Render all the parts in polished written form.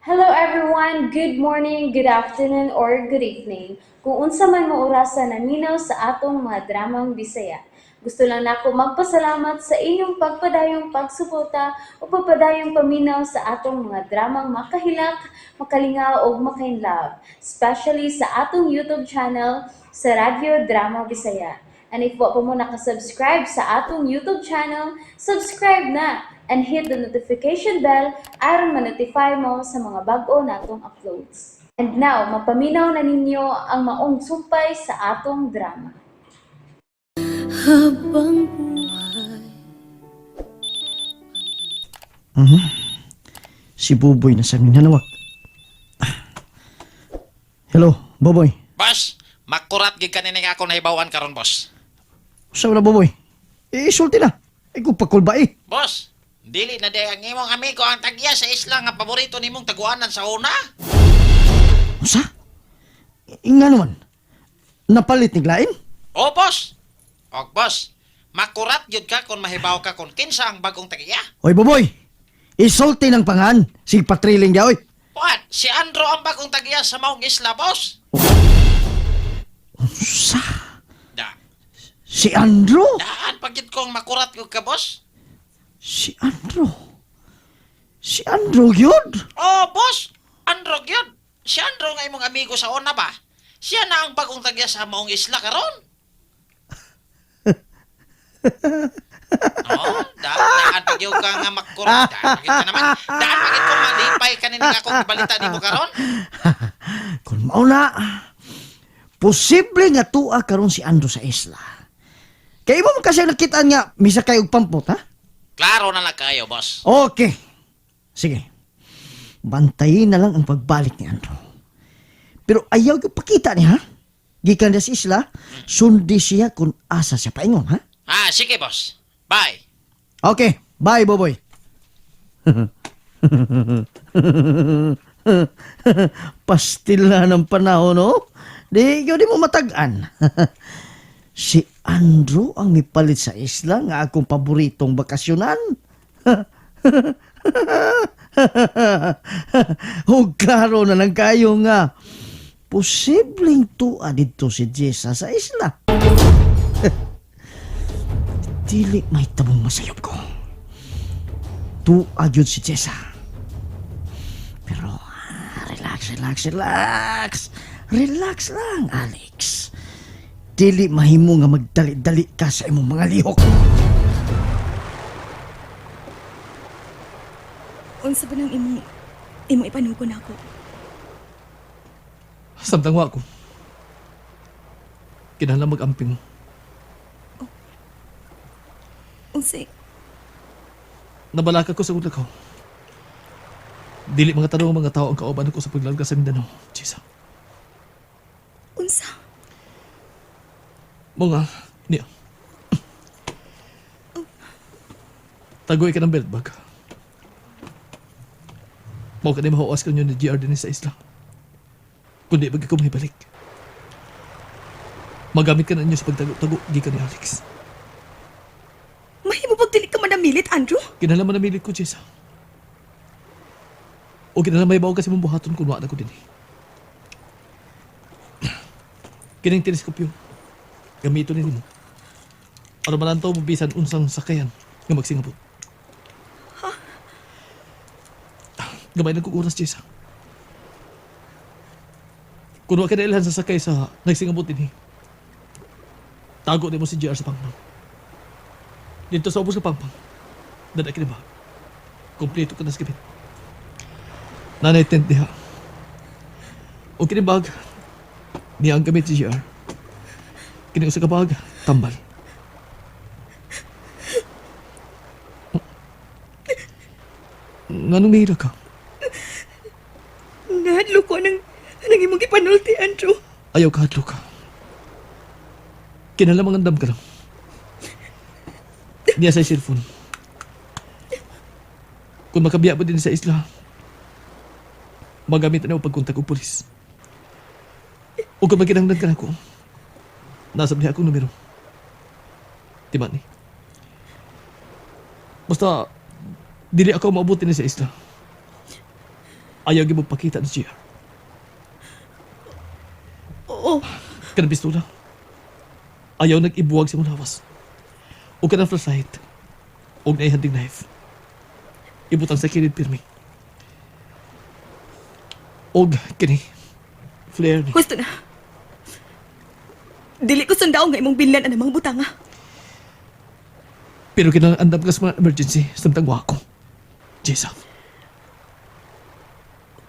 Hello everyone! Good morning, good afternoon, or good evening. Kung unsa man mo orasa naminaw sa atong mga dramang Bisaya. Gusto lang nako magpasalamat sa inyong pagpadayong pagsuporta o pagpadayong paminaw sa atong mga dramang makahilak, makalingaw ug makainlove, especially sa atong YouTube channel sa Radyo Drama Bisaya. And if wa pa mo nakasubscribe sa atong YouTube channel, subscribe na and hit the notification bell aron ma-notify mo sa mga bag-o natong uploads. And now, mapaminaw na ninyo ang maong sumpay sa atong drama. Habang buhay. Si Buboy na sa minanawag. Hello, Buboy. Boss, makurat gid kanina nga ako nahibawan karon, boss. Usaw na, Buboy. Isulti na. Ikaw pakulba eh. Boss, dili na day ang imong amigo ang tagya sa isla nga paborito nimong taguanan sa una. Usa? Nga naman. Napalit ni Glain? O boss. Og boss, makurat gyud ka kung mahibaw ka kung kinsa ang bagong tagya. Oy, Buboy. Isulti ng pangan. Sige patriling di, oy. What? Si Andro ang bagong tagya sa maong isla, boss. Usa? Da. Si Andrew? Daan pag gyud kong makurat gyud ka, boss. Si Andrew? Si Andrew yun? Oh, boss, Andro gyud. Si Andro nga imong amigo sa una ba? Siya na ang bagong tagya sa maong isla karon. Oh, daan pag gyud ka nga makurat. Daan pag gyud ka naman. Daan pag gyud ko malipay kanina nga akong balita nimo karon. Kung mauna, posible nga tuwa karon si Andrew sa isla. Kaya mo man kasi nakitaan nga, misa kayo og pampot, ha? Klaro na lang kayo, boss. Okay. Sige. Bantayin na lang ang pagbalik ni Andrew. Pero ayaw yung pakita niya, ha? Gikan niya sa isla, sundi siya kung asa siya paingon, ha? Ah, sige, boss. Bye. Okay. Bye, Boboy. Pastila ng panahon, no? Di, yun di mo matag-an. Si Andrew ang mipalit sa isla nga akong paboritong bakasyonan. O klaro na lang kayo nga. Posibleng tuwa dito si Jessa sa isla. Dili may tabong masayop ko. Tuwa yun si Jessa. Pero relax, relax, relax. Relax lang, Alex. Dili mahimo nga magdali-dali ka sa imong mga lihok. Unsa ba nang imong ipanugo na ako? Samtang wa ko. Kinahanglan mag-amping mo. Unsa? Nabalaka ko sa ulo ko. Dili mga tanong ang mga tao ang kauban ko sa paglalga sa Mindanao. Jisa. Unsa? Mga, niya. Tagoy ka ng belt bag. Mao ka na mahuwas ka nyo ni GR din sa isla. Kundi bagi ko mahibalik. Magamit ka na ninyo sa pagtago-tago, gikan ni Alex. Mahimo bag dili ka manamilit, Andrew? Kinahanglan manamilit ko, Jessa. O kinahanglan may bawo kasi mong buhaton kung wala ko din eh. Kining teleskopyo. Gamito ni mo. Aron malantaw mo bisan unsang sakayan nga magsingabot. Gamay lang kong oras, Jessa. Kung wa ka nailhan sa sakay sa nagsingabot din eh. Tago nimo si JR sa pangpang. Dito sa ubos ka pangpang. Dada kini ba? Kompleto ka na sa gabit. Nanay tent diha. O kini bag, niya ang gamit si GR. Kini usa ka bag, tambal. Nganong nahila ka? Nahadlo ko nang imong gipanulti, Andrew. Ayaw ka hadlo ka. Kinahanglan mangandam ka lang. Niya sa cellphone. Kung makabiya pa din sa isla, magamit na pagkontak og pulis. O kung magkinahanglan ka na ko, nasa niya akong numero. Di ba ni? Basta, dili ako mabuti ni sa isla. Ayaw gyud mo pakita ni JR. Oo. Kanang pistola. Ayaw nag-ibuwag sa imong lawas. O kanang flashlight. Og naay hunting knife. Ibutang sa kilid pirmi. Og kini. Flare ni. Gusto na. Dili ko sundaong nga imong binlan ang mga butanga. Pero kinahanglan andam ka sa mga emergency samtang wa ko. Jessa.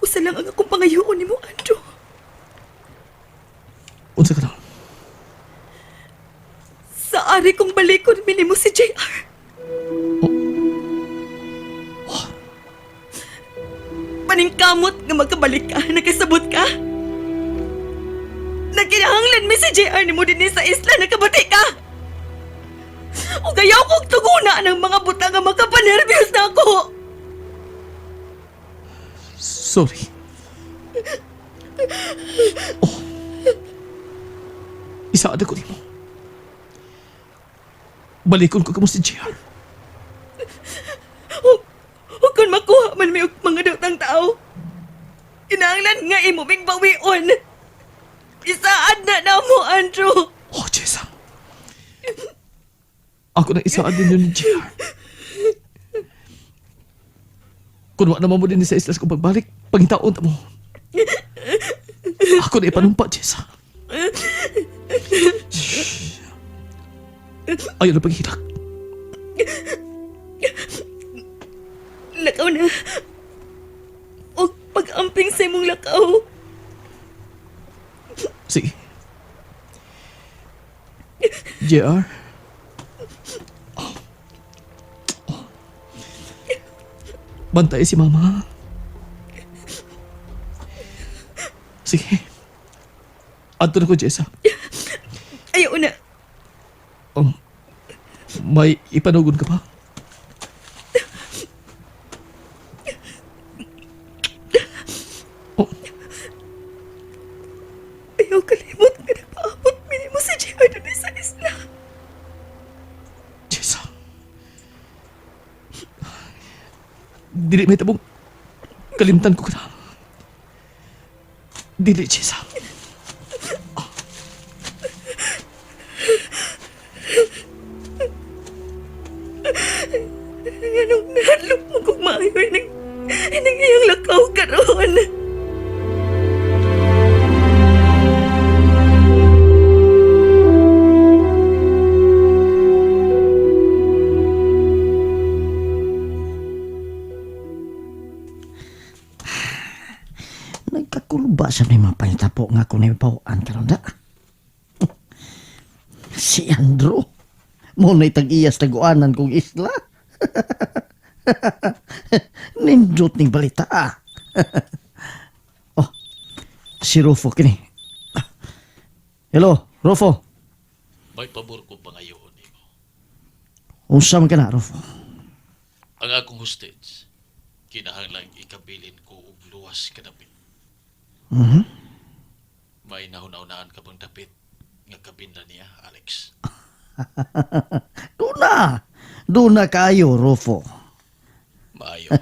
Usa lang ang akong pangayoon nimo, Andrew. Unsa ka na? Sa ari kong balikon minimo si JR. Paningkamot nga magkabalik ka, nakasabot ka. Nagkinahanglan mi si JR nimo dinhi sa isla, nakabati ka. O kayaw kong tuguna ng mga butang nga makapanervyos na ako. Sorry. Oh. Isaad ako nimo. Balikon ko kamo si JR. Huwag kung makuha man may og mga dutang tao. Kinahanglan nga imo ming bawion. Isaad na na mo, Andrew. Oh, Jessa. Ako nang isaad din yun ni JR. Kung wa naman mo din sa islas kung pagbalik, pangitaon ta mo. Ako na ipanumpa, Jessa. Shh. Ayaw na paghilak. Lakaw na. O pag-amping sa imong lakaw. Sige. JR? Bantay si Mama. Sige. Adto na ko, Jessa. Ayaw na. May ipanugon ka pa? Oh, Ayaw kalimot nga nagpaabot minimo si JR dun sa isla. Jessa. Dili may tabong kalimtan ko ka na. Dili, Jessa. Anong nahadlok mo kung maayo ining iyang lakaw karon. Nagkakulba sa may mga pangitapo nga ako na ipawaan karon da. Si Andrew. Mo na'y tag-iyas taguanan kong isla. Nindot ning balita ah. Oh, si Rufo kini. Hello, Rufo. May pabor ko pangayoon nimo. Unsa man ka na, Rufo? Ang akong hostage, kinahanglan ikabilin ko og luwas kadapit. May nahuna-unaan ka bang dapit nga kabinla niya, Alex? Duna. Duna kayo, Rufo. Maayo.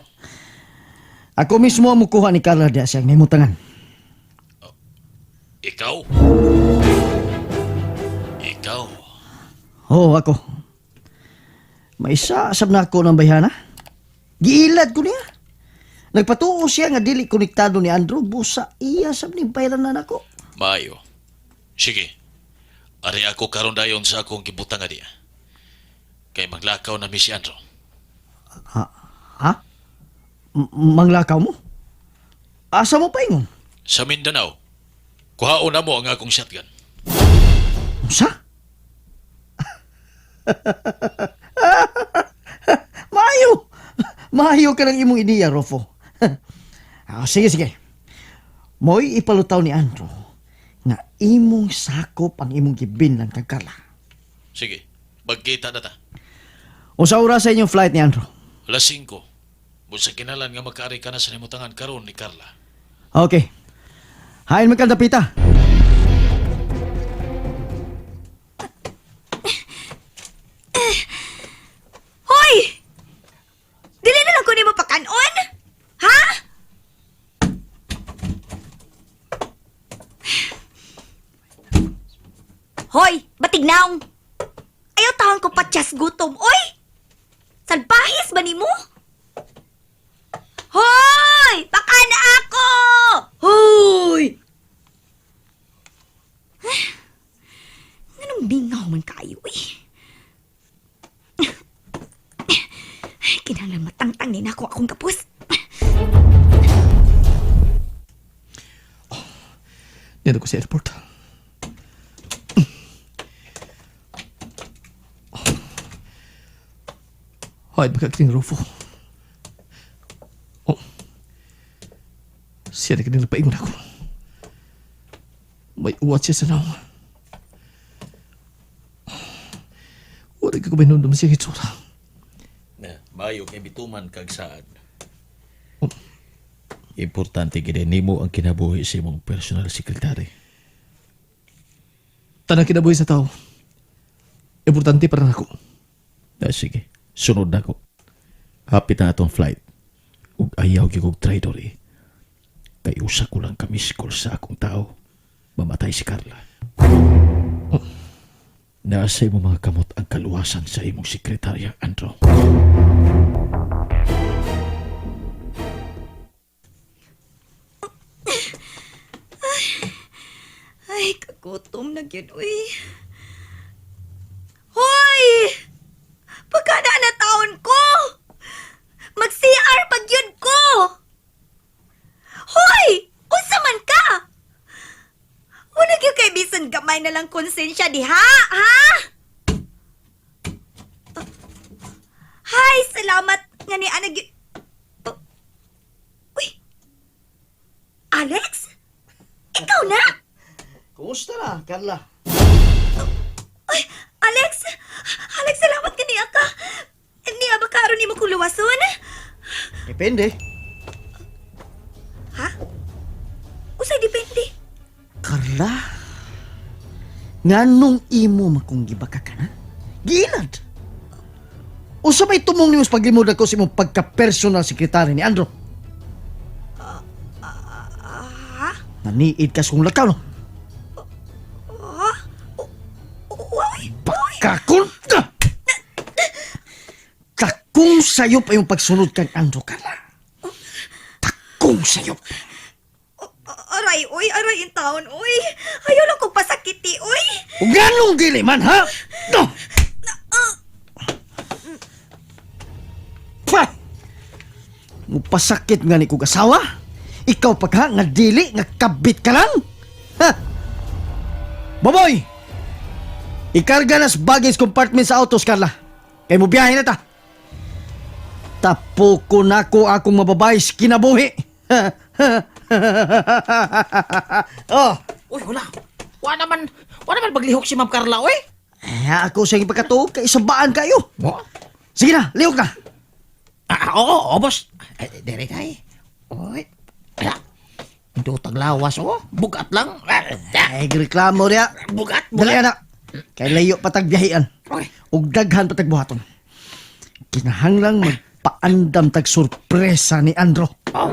Ako mismo ang mukuha ni Carla diya siyang nahimutangan. Ikaw? Ikaw? Oo, ako. May isa sab na ako ng bayhana. Giilad ko niya. Nagpatuo siya nga dili konektado ni Andrew busa iya sab ni bayranan ako. Maayo. Sige. Ari ako karon dayon sa akong gibutang nga diya. Kay maglakaw na mi si Andrew. Ha? Ha? Manglakaw mo? Asa mo paingon? Sa Mindanao. Kuhaon na mo ang akong shotgun. Unsa? Maayo! Maayo ka ng imong ideya, Rofo. Ah, sige, sige. Mo'y ipalutaw ni Andrew nga imong sakop ang imong gibinlan kag Carla. Sige. Magkita na ta. Unsa oras sa inyong flight ni Andrew? Alas 5. Busa kinalan nga makaari ka na sa nimutangan karon ni Carla. Okay. Hain man kang dapita. Hoy! Dili na lang ko nimo pakanon? Ha? Hoy, batignaw! Ayaw taon ko patyas gutom, oy! Salbahis ba nimo? Hoy! Baka na ako! Hoy! Ay, nganong bingaw man kayo, eh. Ay, kinahanglan matangtang ni nako akong kapos. Nito ko sa airport. Hayt baka kining Rufo. Oh. Siya na kining napaingon ako. May uwat siya sa naong. Wala ka kumainundum siya hitsura. Na, mayo kay bituman kag saad. Importante gid nimo ang kinabuhi sa imong personal secretary. Tanang kinabuhi sa tao. Importante para nako. Na, sige, sunod na ko. Hapit na atong flight. Ug ayaw gyud kog traitor eh. Kay usa ko lang kamiskol sa akong tao. Mamatay si Carla. Naa sa imong mga kamot ang kaluwasan sa imong sekretarya, Andrew. Ay, kagutom na gyud, uy. Hoy! Pagka na taon ko! Mag-CR pag yun ko! Hoy! Unsa man ka? Wala gyud kay bisan gamay na lang konsensya diha, ha? Hay, salamat nga ni ana gyud. Oh. Uy. Alex? Ikaw na? Kumusta na, Carla? Ay, Alex! Alex, salamat ka niya ka! Niya ba karon nimo kong luwason? Depende. Ha? Usay depende. Carla, nganong imo makong gibaka ka na? Giilad! Usa may tumong nimo sa paglimod ako sa imong pagka-personal secretary ni Andrew. Ha? Naniid ka sa kong lakaw, no? Ha? Uy! Pagkakunta! Takong sayop ay yung pagsunod kang Andrew, Carla. Takong sayop. Aray, uy! Aray in taon, uy! Ayaw lang kong pasakiti, uy! Ug nganong dili man, ha? No! Pa! Mupasakit nga ni kog asawa? Ikaw pa ka nga dili nga kabit ka lang? Ha? Boboy! Ikarga na sa baggage compartment sa autos, Carla. Kay mo biyahe na ta. Tapo ko na ko akong mababay sa kinabuhi. Oh, Uy, wala. Wa naman maglihok si Ma'am Carla, uy. Eh, ako sa ipagkatuog kay isabaan kayo. Mo? Sige na, lihok na. Ah, oo, oo, boss. Eh, dere kay. Uy. Wala. Indutag lawas, oh. Bugat lang. Ah, ah, Ay, reklamo niya. Bugat, Dali bugat. na. Kay layo patag biyahian. Okay. Ug daghan patag buhaton. Kinahanglang magpaandam tag sorpresa ni Andro. Oh.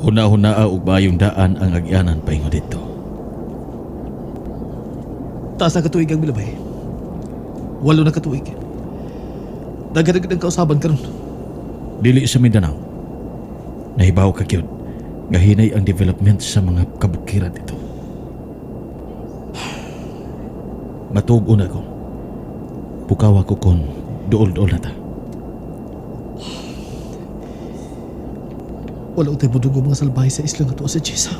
Huna-hunaa og maayong daan ang agyanan paingon didto. Taas na katuig ang milabay. Walo na katuig. Daghan ang kausaban karon. Dili sa Mindanao. Nahibaw ka gyud nga hinay ang development sa mga kabukiran dito. Matuog una ko. Pukawa ko kon duol-duol na ta. Wala utay budugo mga salbahe sa isla nga tuwa si Jessa.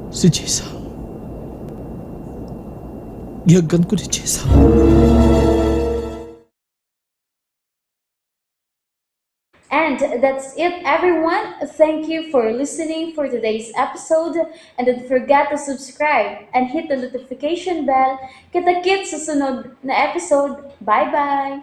Si Jessa. Gihagkan ko ni Jessa. And that's it, everyone. Thank you for listening for today's episode. And don't forget to subscribe and hit the notification bell. Kita-kits sa sunod na episode. Bye-bye!